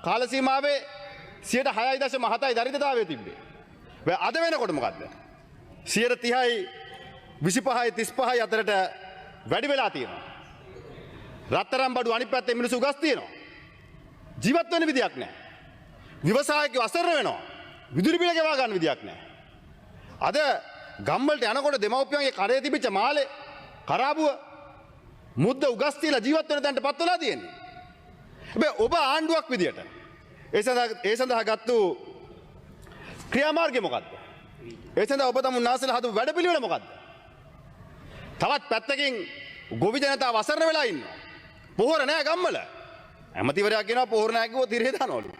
කාල සීමාවේ 6.7යි දරිද්‍රතාවය තිබ්බේ. හැබැයි අද වෙනකොට මොකද්ද? 30යි 25යි 35යි අතරට වැඩි වෙලා තියෙනවා. රත්තරන් බඩු අනිත් පැත්තේ මිනිස්සු උගස් තියෙනවා. ජීවත් වෙන්න විදියක් නැහැ. ව්‍යවසායකයෝ අසරණ වෙනවා. විදුලි බිල ගෙවා ගන්න විදියක් නැහැ. අද ගම්වලට යනකොට දෙමව්පියන්ගේ කරේ තිබිච්ච මාලේ කරාබුව මුද්ද උගස් තියලා ජීවත් වෙන තැනට පත් වෙලා තියෙන්නේ. හැබැයි ඔබ ආණ්ඩුවක් විදියට ඒ සඳහා ගත්තු ක්‍රියාමාර්ගය මොකද්ද? ඒ සඳහා ඔබ තමුන්නාසලා හදපු වැඩපිළිවෙල මොකද්ද? තවත් පැත්තකින් ගොවි ජනතාව අසරණ වෙලා ඉන්නවා. පොහොර නෑ ගම්වල. ඇමතිවරයා කියනවා පොහොර නෑ කිව්වොත් හිරේ දානවලු.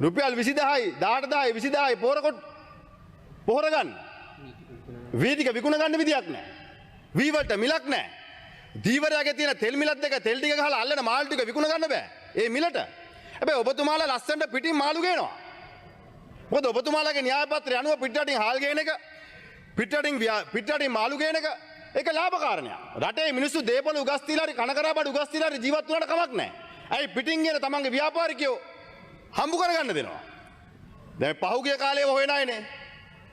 රුපියල් 20000යි 18000යි 20000යි පොහොර කොට පොහොර ගන්න. වී ටික විකුණ ගන්න විදියක් නෑ. වී වලට මිලක් නෑ. දීවරයාගේ තියෙන තෙල් මිලත් දෙක තෙල් ටික ගහලා අල්ලන මාළු ටික විකුණ ගන්න බෑ. ඒ මිලට. හැබැයි ඔබතුමාලා ලස්සනට පිටින් මාළු ගේනවා. මොකද ඔබතුමාලාගේ න්‍යාය පත්‍රය අනුව පිටරටින් හාල් ගේන එක, පිටරටින් මාළු ගේන එක ඒක ලාභ කාරණයක්. රටේ මිනිස්සු දේපොළ උගස් තියලා හරි කන කරා බඩ උගස් තියලා හරි ජීවත් වුණාට කමක් නැහැ. ඇයි පිටින් ගෙන තමන්ගේ ව්‍යාපාරිකයෝ හම්බ කරගන්න දෙනවා. දැන් පහුගිය කාලේ හොයන අයනේ.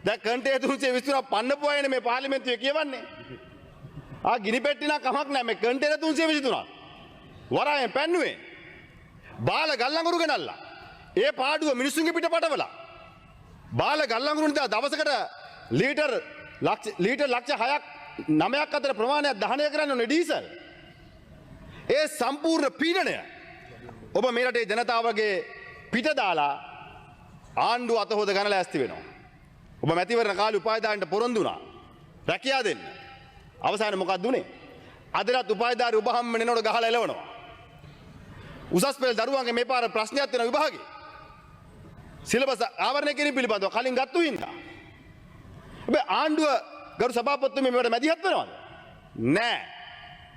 දැන් කන්ටේ 323ක් පන්නපු අයනේ මේ පාර්ලිමේන්තුවේ කියවන්නේ. ආ ගිනි පෙට්ටි නම් කමක් නැහැ, මේ කන්ටේනර් 323ක්. වරායෙන් පැන්නුවේ. බාල ගල්ලඟුරු ගෙනල්ලා. ඒ පාඩුව මිනිස්සුන්ගේ පිට පටවලා. බාල ගල්ලඟුරු නිසා දවසකට ලීටර් ලක්ෂ 6ක් 9ක් අතර ප්‍රමාණයක් දහනය කරන්න ඕනේ ඩීසල්. ඒ සම්පූර්ණ පීඩනය ඔබ මේ රටේ ජනතාවගේ පිට දාලා ආණ්ඩුව අත හොද ගන්න ලෑස්ති වෙනවා. ඔබ මැතිවරණ කාලේ උපායදාරන්ට පොරොන්දු වුණා. රැකියා දෙන්න. අවසානයේ මොකක්ද උනේ? අදටත් උපායදාරි ඔබ හම්බ වෙනකොට ගහලා එලවනවා. උසස් පෙළ දරුවන්ගේ මේ පාර ප්‍රශ්නයක් වෙන විභාගේ. සිලබස් ආවරණය කිරීම පිළිබඳව කලින් ගත්තු හින්දා. හැබැයි ආණ්ඩුව ගරු සභාපතිතුමී මේවට මැදිහත් වෙනවද? නෑ.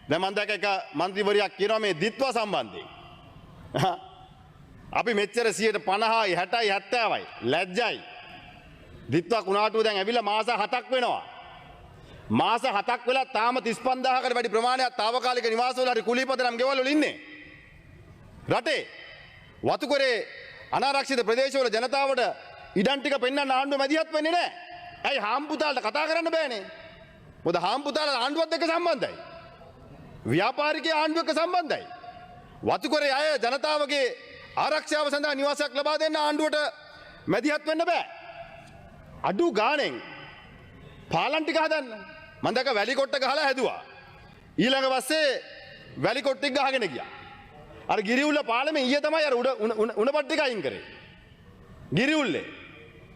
දැන් මම දැක්ක එක මන්ත්‍රීවරියක් කියනවා මේ දිත්වා සම්බන්ධයෙන්. අපි මෙච්චර 50යි 60යි 70යි ලැජ්ජයි. දිත්වා කුණාටුව දැන් ඇවිල්ලා මාස 7ක් වෙනවා. මාස 7ක් වෙලා තාම 35,000කට වැඩි ප්‍රමාණයක් තාවකාලික නිවාසවල හරි කුලීපදනම් ගෙවල් වල ඉන්නේ. රටේ වතුකරේ අනාරක්ෂිත ප්‍රදේශවල ජනතාවට ඉඩම් ටික පෙන්වන්න ආණ්ඩුව මැදිහත් වෙන්නේ නැහැ. ඇයි හාම්පුතාලට කතා කරන්න බෑනේ? මොකද හාම්පුතාල ආණ්ඩුවත් එක්ක සම්බන්ධයි. ව්‍යාපාරිකය ආණ්ඩුව එක්ක සම්බන්ධයි. වතුකරේ අය ජනතාවගේ ආරක්ෂාව සඳහා නිවාසයක් ලබා දෙන්න ආණ්ඩුවට මැදිහත් වෙන්න බෑ. අඩු ගාණෙන් පාලම් ටික හදන්න. මම දැක්ක වැලි කොට්ට ගහලා හැදුවා. ඊළඟ වස්සේ වැලි කොට්ට ටික ගහගෙන ගියා. අර ගිරිඋල්ල පාලමේ ඊයේ තමයි අර උඩ උණපත් ටික අයින් කරේ. ගිරිඋල්ලේ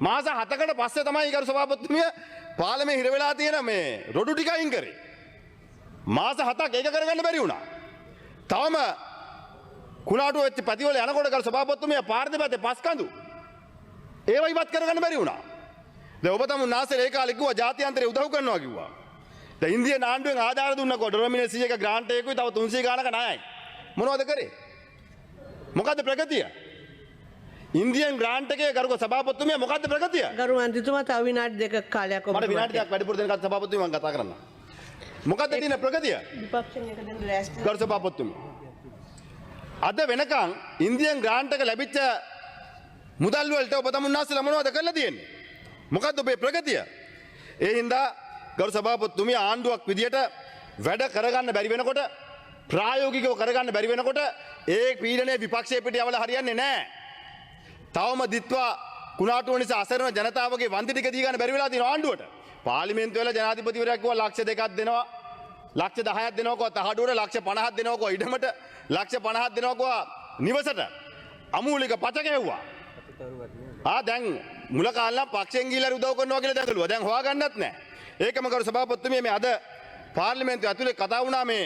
මාස 7කට පස්සේ තමයි ගරු සභාපතිතුමිය පාලමේ හිර වෙලා තියෙන මේ රොඩු ටික අයින් කරේ. මාස 7ක් ඒක කරගන්න බැරි වුණා. තවම කුණාටුව වෙච්ච පැතිවල යනකොට ගරු සභාපතිතුමිය පාර දෙපැත්තේ පස් කඳු ඒව ඉවත් කරගන්න බැරි වුණා. දැන් ඔබ තමුන් නාසල ඒ කාලේ කිව්වා ජාත්‍යන්තරේ උදව් කරනවා කිව්වා. දැන් ඉන්දියන් ආණ්ඩුවෙන් ආධාර දුන්නකෝ ඩොලර් මිලියන 100ක ග්‍රාන්ට් එකකුයි තව 300 ගානක ණයයි. මොනවද කරේ? මොකද්ද ප්‍රගතිය? ඉන්දියන් ග්‍රාන්ට් එකේ ගරු සභාපතිතුමිය මොකද්ද ප්‍රගතිය? ගරු මන්ත්‍රීතුමා, තව විනාඩි 2ක කාලයක් ඔබ මට විනාඩි 2ක් වැඩිපුර දෙන්න ගරු සභාපතිතුමිය, මම කතා කරන්න. මොකද්ද තියෙන ප්‍රගතිය? විපක්ෂෙන් එක දෙන්න ලෑස්ති. ගරු සභාපතිතුමිය. අද වෙනකන් ඉන්දියන් ග්‍රාන්ට් එක ලැබිච්ච මුදල් වලට ඔබ තමුන්නාසලා මොනවද කරලා තියෙන්නේ? මොකද්ද ඔබේ ප්‍රගතිය? ඒ හින්දා ගරු සභාපතිතුමිය, ආණ්ඩුවක් විදියට වැඩ කරගන්න බැරි වෙනකොට, ප්‍රායෝගිකව කරගන්න බැරි වෙනකොට ඒ පීඩනය විපක්ෂයේ පිට යවලා හරියන්නේ නැහැ. තවම දිත්වා කුණාටුව නිසා අසරණ ජනතාවගේ වන්දි ටික දී ගන්න බැරි වෙලා තියෙනවා ආණ්ඩුවට. පාර්ලිමේන්තුව වල ජනාධිපතිවරයා කිව්වා ලක්ෂ 2ක් දෙනවා. ලක්ෂ 10ක් දෙනවා කිව්වා තහඩුවට, ලක්ෂ 50ක් දෙනවා කිව්වා ඉඩමට, ලක්ෂ 50ක් දෙනවා කිව්වා නිවසට. අමූලික පච ගැහුවා. ආ දැන් මුල කාලේ නම් පක්ෂයෙන් ගිහිල්ලා උදව් කරනවා කියලා දැඟලුවා. දැන් හොයාගන්නත් නෑ. ඒකම ගරු සභාපතිතුමිය, මේ අද පාර්ලිමේන්තුව ඇතුලේ කතා වුණා මේ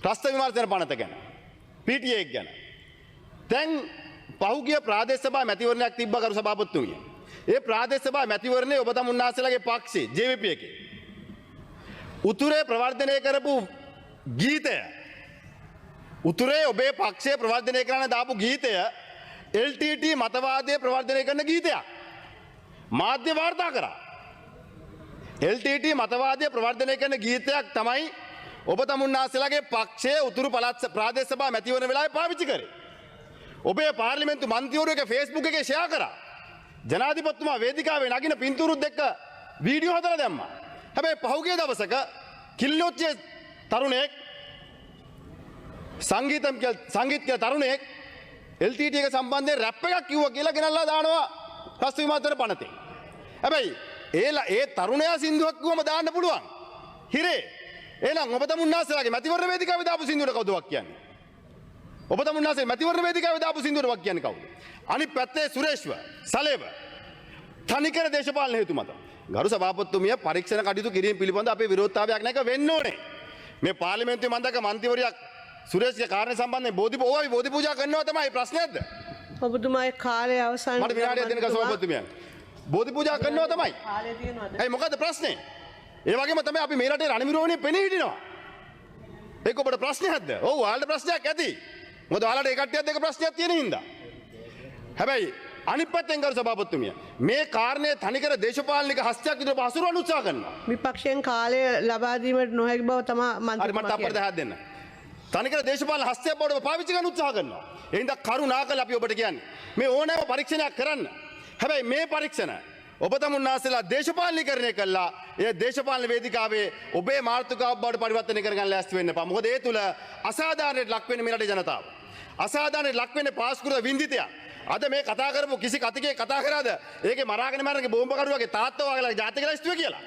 ත්‍රස්ත විමර්ශන පනත ගැන. PTA එක ගැන. දැන් පහුගිය ප්‍රාදේශ සභා මැතිවරණයක් තිබ්බ ගරු සභාපතිතුමිය. ඒ ප්‍රාදේශ සභා මැතිවරණයේ ඔබ තමුන්නාසලාගේ පක්ෂේ JVP එකේ උතුරේ ප්‍රවර්ධනය කරපු ගීතය, උතුරේ ඔබේ පක්ෂය ප්‍රවර්ධනය කරන්න දාපු ගීතය LTT මතවාදය ප්‍රවර්ධනය කරන ගීතයක්. මාධ්‍ය වාර්තා කරා. LTT මතවාදය ප්‍රවර්ධනය කරන ගීතයක් තමයි ඔබ තමුන්නාසලාගේ පක්ෂයේ උතුරු පළාත් ප්‍රාදේශ සභා මැතිවරණ වෙලාවේ පාවිච්චි කරේ. ඔබේ පාර්ලිමේන්තු මන්ත්‍රීවරු එක Facebook එකේ ෂෙයා කරා. ජනාධිපතිතුමා වේදිකාවේ නගින පින්තූරුත් එක්ක වීඩියෝ හදලා දැම්මා. හැබැයි පහුගිය දවසක කිලිනොච්චියේ තරුණයෙක් සංගීතම් කියලා සංගීත් කියලා තරුණයෙක් LTT එක සම්බන්ධයෙන් රැප් එකක් කිව්වා කියලා ගෙනල්ලා දානවා රස්තු විමාතර පනතේ. හැබැයි ඒ තරුණයා සින්දුවක් කිව්වම දාන්න පුළුවන්. හිරේ. එහෙනම් ඔබ තමුන්නාසලාගේ මැතිවරණ වේදිකාවේ දාපු සින්දුවට කවුද වක් කියන්නේ? ඔබ තමුන්නාසේ මැතිවරණ වේදිකාවේ දාපු සින්දුවට වක් කියන්නේ කවුද? අනිත් පැත්තේ සුරේෂ්ව සලේව තනිකර දේශපාලන හේතු මත. ගරු සභාපතිතුමිය, පරීක්ෂණ කටයුතු කිරීම පිළිබඳ අපේ විරෝධතාවයක් නැක වෙන්න ඕනේ. මේ පාර්ලිමේන්තුවේ මම දැක්ක මන්ත්‍රීවරියක් සුරේෂ්ගේ කාරණේ සම්බන්ධයෙන් බෝධි ඕවා අපි බෝධි පූජා කරනවා තමයි, ප්‍රශ්නයක්ද? ඔබතුමාගේ කාලය අවසන්. මට විනාඩියක් දෙන්න සභාපතිතුමියන්. බෝධි පූජා කරනවා තමයි. කාලය තියෙනවද? ඇයි, මොකද්ද ප්‍රශ්නේ? ඒ වගේම තමයි අපි මේ රටේ රණවිරුවනේ පෙනී හිටිනවා. ඒක ඔබට ප්‍රශ්නයක්ද? ඔව්, ඔයාලට ප්‍රශ්නයක් ඇති. මොකද ඔයාලට ඒ කට්ටියත් එක්ක ප්‍රශ්නයක් තියෙන හින්දා. හැබැයි අනිත් පැත්තෙන් ගරු සභාපතිතුමිය, මේ කාරණය තනිකර දේශපාලනික හස්තයක් විදිහට හසුරවන්න උත්සාහ කරනවා. විපක්ෂයෙන් කාලය ලබා දීමට නොහැකි බව තමා හරි, මට මන්ත්‍රීතුමා තප්පර කියන්නේ. 10ක් දෙන්න. තනිකර දේශපාලන හස්තයක් බවට පාවිච්චි කරන්න උත්සාහ කරනවා. ඒ හින්දා කරුණාකරලා අපි ඔබට කියන්නේ, මේ ඕනෑම පරීක්ෂණයක් කරන්න. හැබැයි මේ පරීක්ෂණ ඔබ තමුන්නාසලා දේශපාලනීකරණය කළා එය දේශපාලන වේදිකාවේ ඔබේ මාතෘකාව බවට පරිවර්තනය කරගන්න ලෑස්ති වෙන්න එපා. මොකද ඒ තුල අසාධාරණයට ලක් වෙන්නේ මේ රටේ ජනතාව. අසාධාරණයට ලක් වෙන්නේ පාස්කුර වින්දිතයන්. අද මේ කතා කරපු කිසි කතිකේ කතා කරාද ඒකේ මරාගෙන මරනගේ බෝම්බකරුවගේ තාත්තා වගේ ජාතික ලැයිස්තුවේ කියලා?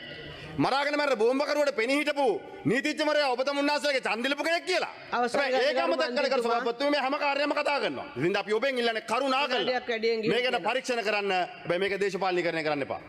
මරාගෙන මරන බෝම්බකරුවට පෙනී හිටපු නීතිඥවරයා ඔබ තමුන්නාසලගේ ඡන්දිලපු කෙනෙක් කියලා. අවසන්. හැබැයි ඒක අමතක කරලා කරු මන්ත්‍රීතුමා. සභාපතිතුමා, මේ හැම කාර්යයක්ම කතා කරනවා. ඉතින් අපි ඔබෙන් ඉල්ලන්නේ කරුණාකරලා විනාඩියක් වැඩියෙන් ගිහින් මේ ගැන තියෙනවා. පරීක්ෂණ කරන්න. හැබැයි මේක දේශපාලනීකරණය කරන්න එපා.